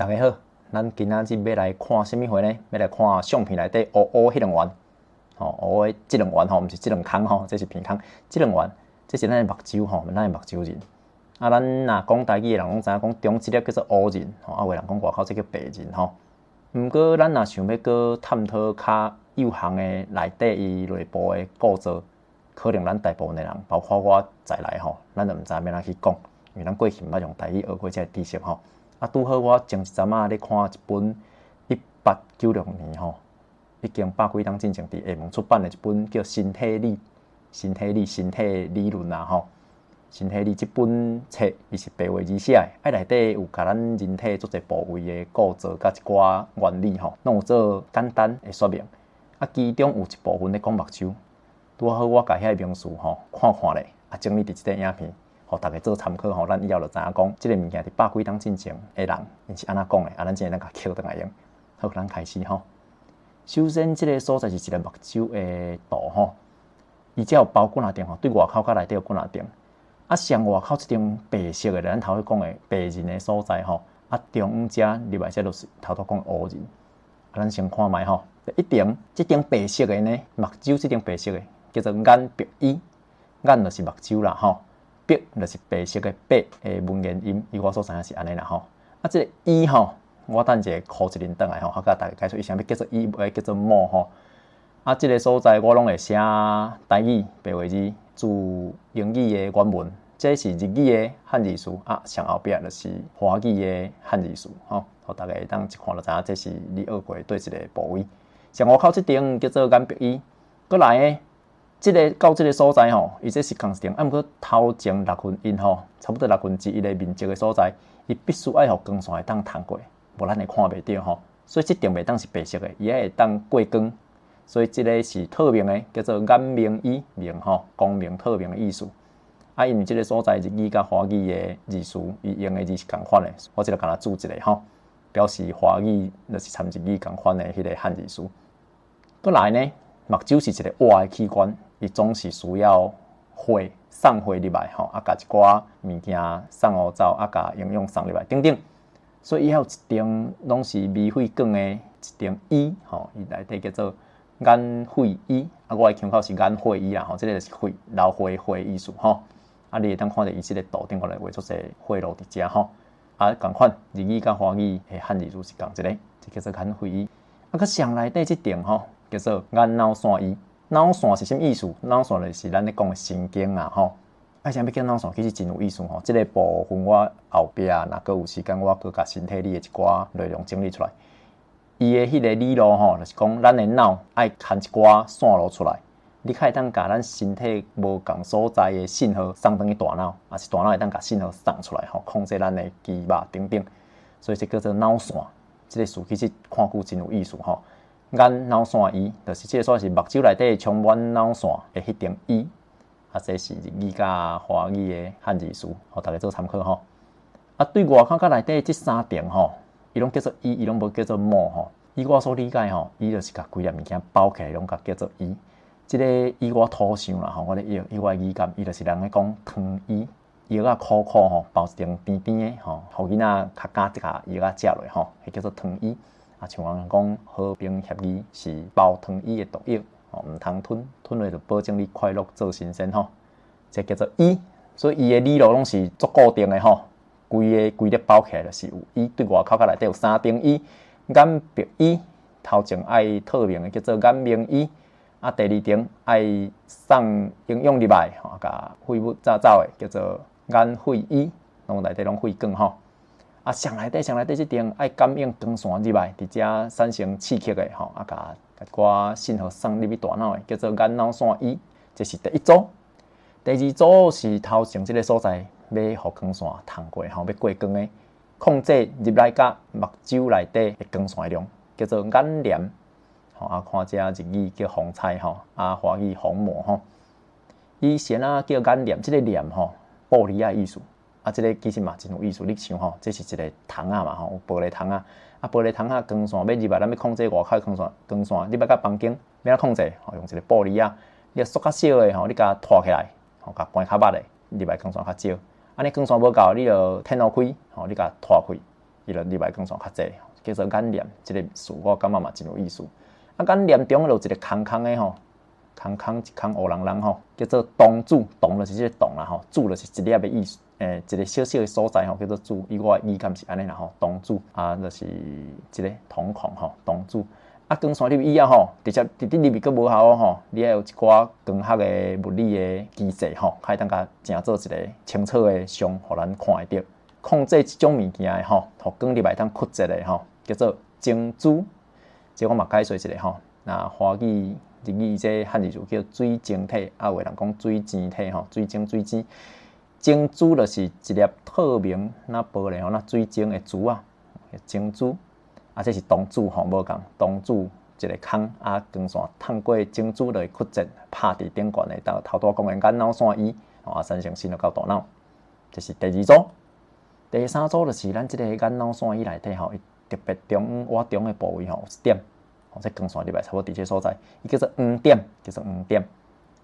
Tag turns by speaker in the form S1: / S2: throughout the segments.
S1: 大家好，咱今仔日欲來看啥物貨呢？欲來看相片內底烏烏彼兩丸，吼，烏烏這兩丸吼，毋是這兩空吼，這是鼻空。這兩丸，這是咱的目睭吼，咱的目睭仁。啊，咱若講台語的人攏知影講中這粒叫做烏仁，吼，啊有的人講外口這叫白仁吼。毋過咱若想欲閣探討較幼項的內底伊內部的構造，可能咱大部分的人，包括我在內吼，咱就毋知欲按怎去講，因為咱過去毋捌用台語學過這个知識吼。啊，拄好我前一陣仔咧看一本1896年吼，已經百幾冬進前佇廈門出版的一本叫《身體理》，身體理身體理論啊吼，身體理這本冊伊是白話字寫的，啊內底有共咱人體足濟部位的構造佮一寡原理吼，攏有做簡單的說明。啊，其中有一部分咧講目睭，拄好我共遐个名詞吼看看咧，啊整理佇這个影片，予大家做參考吼，咱以後就知影講，這个物件佇百幾冬進前的人，𪜶是按怎講的，啊，咱這會當共抾轉來用。好，咱開始吼。首先，這个所在是一个目睭的圖吼，伊遮有包幾若層吼，對外口佮內底有幾若層。啊，上外口這層白色的，咱頭先講的白仁的所在吼，啊，中間遮入來這就是頭拄講的烏仁。啊，咱先看覓吼，第一層，這層白色的呢，目睭這層白色的叫做眼白衣，眼就是目睭啦吼。白就是白色的白的文言音，以我所知影是按呢啦吼。啊，這个醫吼，我等一下箍一輪轉來吼，我共大家解說，伊啥物叫做醫，無叫做膜吼。啊，這个所在我攏會寫台語白話字，注英語的原文，這是日語的漢字詞啊，上後壁就是華語的漢字詞吼，予大家會當一看就知影這是你學過佗一个部位。上外口這層叫做眼白衣，閣來的。這个到這个所在吼，伊這是仝一層，啊，毋過頭前六分一吼，差不多六分之一的面積的所在，伊必須愛予光線會當通過，無咱會看袂著吼。所以這層袂當是白色的，伊愛會當過光。所以這个是透明的，叫做眼明衣，明吼，光明透明的意思。啊，因為這个所在日語佮華語的字詞，伊用的字是仝款的，我這個敢若注一个吼，表示華語就是參日語仝款的彼個漢字詞。閣來呢，目睭是一個活的器官。伊總是需要血送血入來吼，啊，共一寡物件送予走，啊，共營養送入來等等，所以伊還有一層攏是微血管的一層衣吼，伊內底叫做眼血衣，啊，我的腔口是眼血衣啦吼，這个就是血流血血意思吼，啊，你會當看著伊這个圖頂高頭畫足濟血路佇遮吼，啊，仝款日語佮華語的漢字詞是仝一个，這叫做眼血衣，啊，閣上內底這層吼叫做眼腦線衣。腦線是啥物意思？腦線就是咱咧講的神經啊，吼。啊，啥物叫腦線？其實真有意思吼。這个部分我後壁若閣有時間，我閣共身體裡的一寡內容整理出來。伊的彼个理路吼，就是講咱的腦愛牽一寡線路出來，你較會當共咱身體無仝所在的信號送轉去大腦，抑是大腦會當共信號送出來吼，控制咱的肌肉等等。所以這叫做腦線。這个詞其實看久真有意思吼。眼腦線衣，就是這个所在是目睭內底充滿腦線的彼層衣，啊，這是日語佮華語的漢字詞，予大家做參考吼。啊，對外口佮內底這三層吼，伊攏叫做衣，伊攏無叫做膜吼。以我所理解吼，伊就是共規粒物件包起來，攏共叫做衣。這个以我土想啦吼，我咧譯以我的語感，伊就是人咧講糖衣，藥仔苦苦吼，包一層甜甜的吼，予囡仔較敢共藥仔食落吼，彼叫做糖衣。啊，像人講和平協議是包糖衣的毒藥，吼，毋通吞，吞落就保證你快樂做神仙吼。這叫做衣，所以伊的理路攏是足固定的吼，規个規粒包起來就是有衣，對外口佮內底有三層衣，眼白衣，頭前愛透明的叫做眼明衣，啊，第二層愛送營養入來，吼，共廢物炸走的叫做眼血衣，攏內底攏血管吼。啊，上內底上內底這層愛感應光線入來，佇遮產生刺激的吼，啊，共一寡信號送入去大腦的，叫做眼腦線衣，這是第一組。第二組是頭前這个所在，欲予光線通過吼，欲過光的，控制入來佮目睭內底的光線的量，叫做眼簾。吼，啊，看這日語叫虹彩吼，啊，華語虹膜吼。伊先啊叫眼簾，這个簾吼，玻璃仔意思。啊，這个其實嘛真有意思。你想吼，這是一个窗仔嘛吼，有玻璃窗仔。啊，玻璃窗仔光線欲入來，咱欲控制外口光線，光線入來到房間，欲按怎控制？吼，用一个玻璃仔，你縮較小的吼，你共拖起來，吼，共關較密的，入來光線較少。按呢光線無夠，你就天路開，吼，你共拖開，伊就入來光線較濟，叫做眼簾。這個詞我感覺嘛真有意思。啊，眼簾中就有一個空空的吼，空空一空烏人人吼，叫做瞳子，瞳就是這個瞳啦吼，子就是一粒的意思，欸，一個小小的所在吼，叫做子。以我的語感是按呢啦吼，瞳子啊，就是這個瞳孔吼，瞳子。啊，光線入去以後吼，直接直直入去閣無效吼，你愛有一寡光學的物理的機制吼，才會當共成做一個清楚的像，予咱看會著。控制這種物件的吼，予光入來當屈折的吼，叫做晶珠。這我嘛解說一下吼。那華語、日語這漢字就叫水晶體，啊有的人講水晶體吼，水晶水晶。晶珠就是一粒透明若玻璃吼，若水晶的珠啊，晶珠。啊，這是瞳子吼，無仝瞳子一個空啊，光線透過晶珠來屈折，拍佇頂懸的，到頭拄仔講的眼腦線伊，啊，產生信號到大腦。這是第二組。第三組就是咱這個眼腦線伊內底吼，伊特別中央倚中的部位吼，有一點，吼，這光線入來差不多佇這個所在，伊叫做黃點，叫做黃點。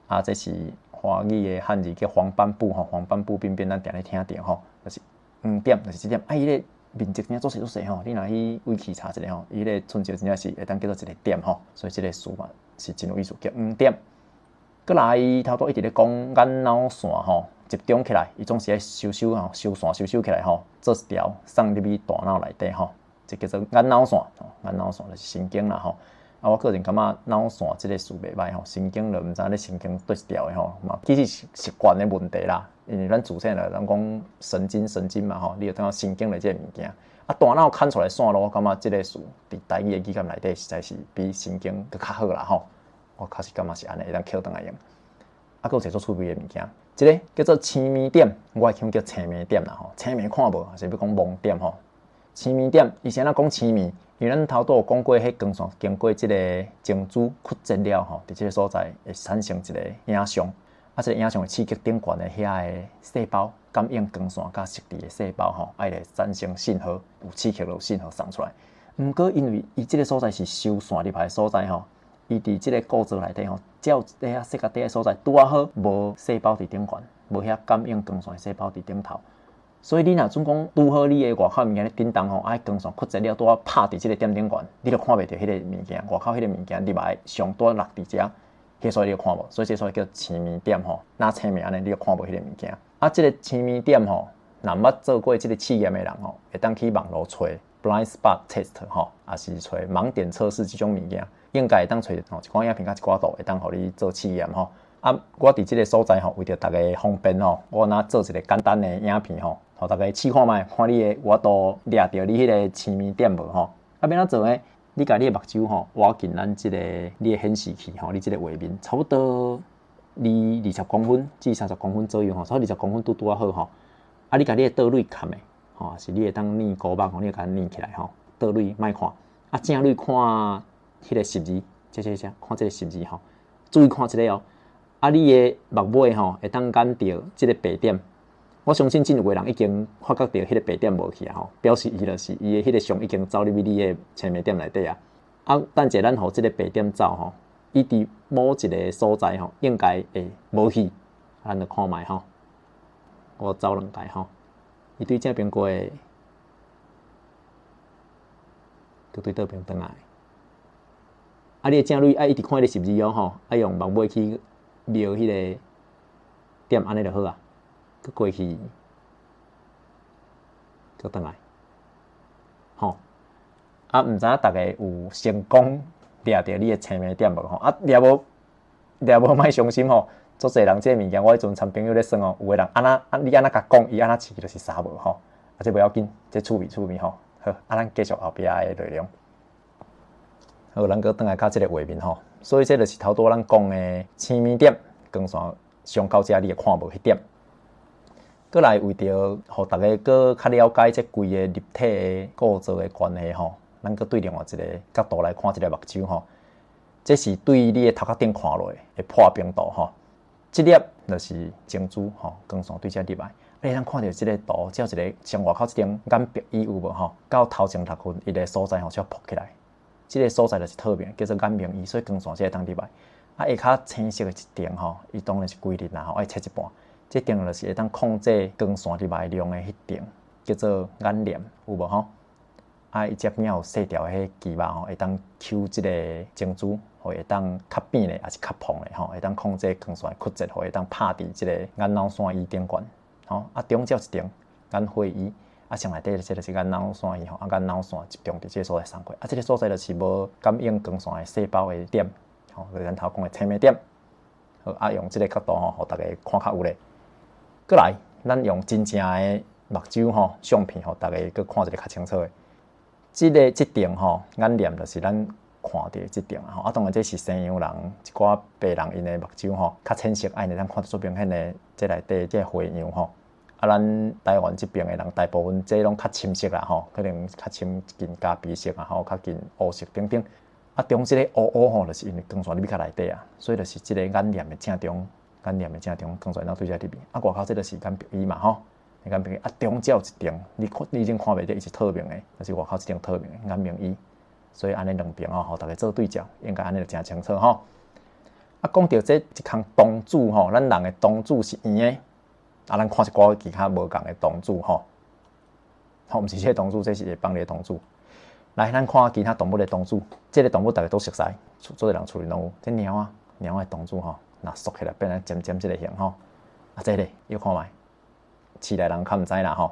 S1: 啊，這是華語的漢字叫黃斑部吼，黃斑部病變咱定咧聽著吼，就是黃點，就是這點。啊，伊個面積真正足細足細吼，你若去維基查一下吼，伊個寸少真正是會當叫做一個點吼，所以這個詞嘛是真有意思，叫黃點。閣來頭拄一直咧講眼腦線吼，集中起來，伊總是愛收收吼，收線收收起來吼，做一條送入去大腦內底吼，這叫做眼腦線，眼腦線就是神經啦吼。啊，我個人感覺腦線這個詞袂䆀吼，神經就毋知影咧神經佗一條的吼，嘛其實是習慣的問題啦。因為咱自細來人講神經神經嘛吼，你就感覺神經的這個物件。啊，大腦牽出來線路，我感覺這個詞佇台語的語感內底，實在是比神經閣較好啦吼。我確實感覺是按呢，會當抾轉來用。啊，閣有一個足趣味的物件，這個叫做青盲點，我會稱叫青盲點啦吼。青盲看無，還是欲講盲點吼？青盲點，伊是按怎講青盲？因為咱頭拄有講過，彼光線經過這個晶珠屈折了吼，佇這個所在會產生一個影像。啊，這個影像會刺激頂懸的遐个細胞，感應光線佮色佇的細胞吼，愛會產生信號，有刺激就有信號送出來。毋過因為伊這個所在是收線入來的所在吼，伊佇這個構造內底吼，只有佇遐細個底的所在，拄仔好無細胞佇頂懸，無遐感應光線的細胞佇頂頭。所以你若準講拄好你的外口物件咧振動吼，啊，光線屈折了拄仔拍佇這個點頂懸，你就看袂著彼個物件，外口彼個物件入來上拄仔落佇遮，彼所在你就看無，所以這所在叫青盲點吼，若青盲按呢，你就看無彼個物件。啊，這個青盲點吼，若毋捌做過這個試驗的人吼，會當去網路揣 blind spot test 吼，抑是揣盲點測試這種物件，應該會當揣吼一寡影片佮一寡圖，會當予你做試驗吼。啊，我佇這個所在吼，為著逐家方便吼，我若做一個簡單的影片吼，予逐家試看覓，看你會有法度掠著你彼個青盲點無吼。啊，欲按怎做呢？你共你的目睭吼，倚近咱這個你的顯示器吼，你這個畫面差不多離20公分至30公分左右吼，差不多二十公分拄拄仔好吼。啊，你共你的倒蕊崁的吼，是你會當捏鼓目吼，你會共捏起來吼，倒蕊莫看，啊正蕊看彼個十字，這這這，看這個十字吼，注意看這個哦。啊，你的目尾吼會當眼著這個白點，我相信真有的人已經發覺著彼個白點無去啊吼，表示伊就是伊的彼個像已經走入去你的青盲點內底啊。啊，等者咱予這個白點走吼，伊佇某一個所在吼，應該會無去，咱就看覓吼。我走兩擺吼，伊對正邊過去，閣對倒邊轉來。啊，你的正蕊愛一直看彼個十字哦吼，愛用目尾去瞄彼個點，按呢就好啊。閣過去，閣轉來，吼。啊，毋知影逐家有成功掠著你的青盲點無吼？啊，掠無掠無，莫傷心吼。足濟人這个物件，我彼陣參朋友咧耍哦，有的人按怎啊，你按怎共講，伊按怎試就是啥無吼。啊，這無要緊，這趣味趣味吼。好，啊，咱繼續後壁的內容。好，咱閣轉來較這個畫面吼。所以這就是頭拄咱講的青盲點，光線上到遮你會看無彼點。閣來為著予逐家閣較了解這規个立體的構造的關係吼，咱閣對另外一個角度來看這个目睭吼。這是對你的頭殼頂看落的破冰圖吼。這粒就是晶珠吼，光線對遮入來，你會當看著這個圖，只有一個上外口這層眼白衣有無吼？到頭前6分伊個所在吼，才曝起來。這個所在就是透明，叫做眼明衣，所以光線才會當入來。啊，下跤青色的一層吼，伊當然是規日啦吼，愛切一半。這層就是會當控制光線入來量的彼層，叫做眼簾，有無吼？啊，伊這邊有細條彼肌肉吼，會當搝這个精子，予會當較扁咧，抑是較膨咧吼，會當控制光線的曲折，予會當拍佇這个眼腦線衣頂懸。吼，啊，中間一層眼會衣，啊，上內底這就是眼腦線衣吼，啊，眼腦線集中佇這个所在送過，啊，這个所在就是無感應光線的細胞的點，吼，就是咱頭講的青眉點。好，啊，用這个角度吼，予大家看較有咧。閣來，咱用真正的目睭吼相片，予大家閣看一个較清楚的。這个這層吼，眼簾就是咱看著的這層啊吼。啊，當然這是西洋人一寡白人𪜶的目睭吼，較淺色，按呢咱看著足明顯的，這內底這個花樣吼。啊，咱台灣這爿的人大部分這攏較深色啦吼，可能較深近咖啡色啊吼，較近烏色等等。啊，中這个烏烏吼，就是因為光線入去較內底啊，所以就是這个眼簾的正中，眼簾的正中光線對這入去。啊，外口這就是眼白衣嘛吼，眼白衣啊，中間有一層，你看你已經看袂著，伊是透明的，就是外口這層透明的眼明衣。所以按呢兩爿吼，予大家做對照，應該按呢就誠清楚吼。啊，講著這一空瞳子吼，咱人的瞳子是圓的。啊，咱看一寡其他無仝的瞳子吼，吼，毋是這个瞳子，這是會放的瞳子。來，咱看其他動物的瞳子，這个動物大家都熟悉，足濟人厝裡攏有。這貓仔，貓仔的瞳子吼，若縮起來變成尖尖這个形吼。啊，這个又看覓，市內人較毋知啦吼。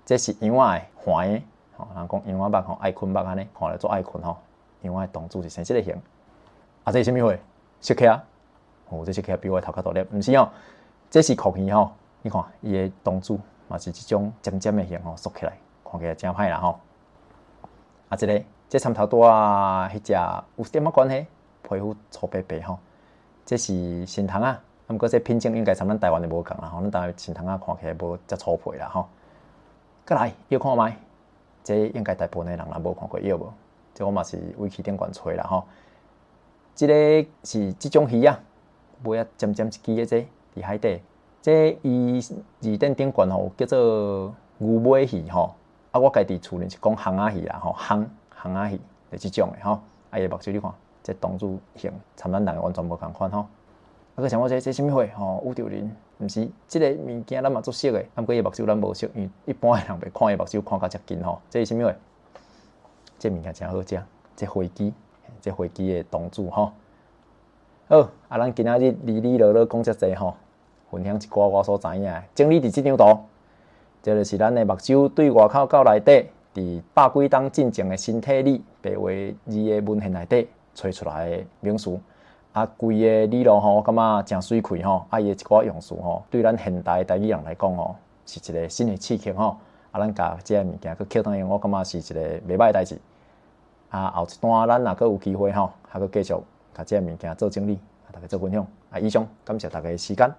S1: 這是羊仔的橫的，吼，人講羊仔目吼愛睏目按呢，看咧足愛睏吼。羊仔的瞳子是生這个形。啊，這是啥物貨？石刻？哦，這石刻比我頭較大粒，毋是哦，這是蛞蝓吼。你看，伊的瞳子嘛是這種尖尖的形吼，縮起來，看起來誠歹啦吼。啊，這个這參頭拄仔彼隻有點仔關係，皮膚粗白白吼。這是蠅蟲仔，啊，毋過這品種應該參咱台灣的無仝啦吼，咱台灣蠅蟲仔看起來無遮粗皮啦吼。閣來，又看覓，這應該大部分的人也無看過藥無？這我嘛是維基頂懸揣啦吼。這个是這種魚仔，尾仔尖尖一支的這佇海底。這伊字典頂懸吼叫做牛尾魚吼，啊，我家己厝裡是講烘仔魚啦吼，烘烘仔魚就這種的吼。啊，伊的目睭你看，這瞳子形參咱人完全無仝款吼。啊，閣想講這這啥物貨吼？宇宙人，毋是這个物件咱嘛足熟的，啊，毋過伊的目睭咱無熟，因為一般的人袂看伊目睭看甲遮近吼。這是啥物貨？這物件誠好食，這飛機，這飛機的瞳子吼。好，啊，咱今仔日哩哩囉囉講遮濟吼。分享一寡我所知影的，整理佇這張圖，這就是咱的目睭對外口到內底，佇百幾冬進前的身體理白話字的文獻內底揣出來的名詞。啊，規个理路吼，我感覺誠媠氣吼，啊，伊的一寡用詞吼，對咱現代台語人來講吼，是一個新的刺激吼。啊，咱共這个物件閣抾轉用，我感覺是一個袂䆀的代誌。啊，後一段咱若閣有機會吼，還閣繼續共這个物件做整理，啊，大家做分享。啊，以上感謝大家的時間。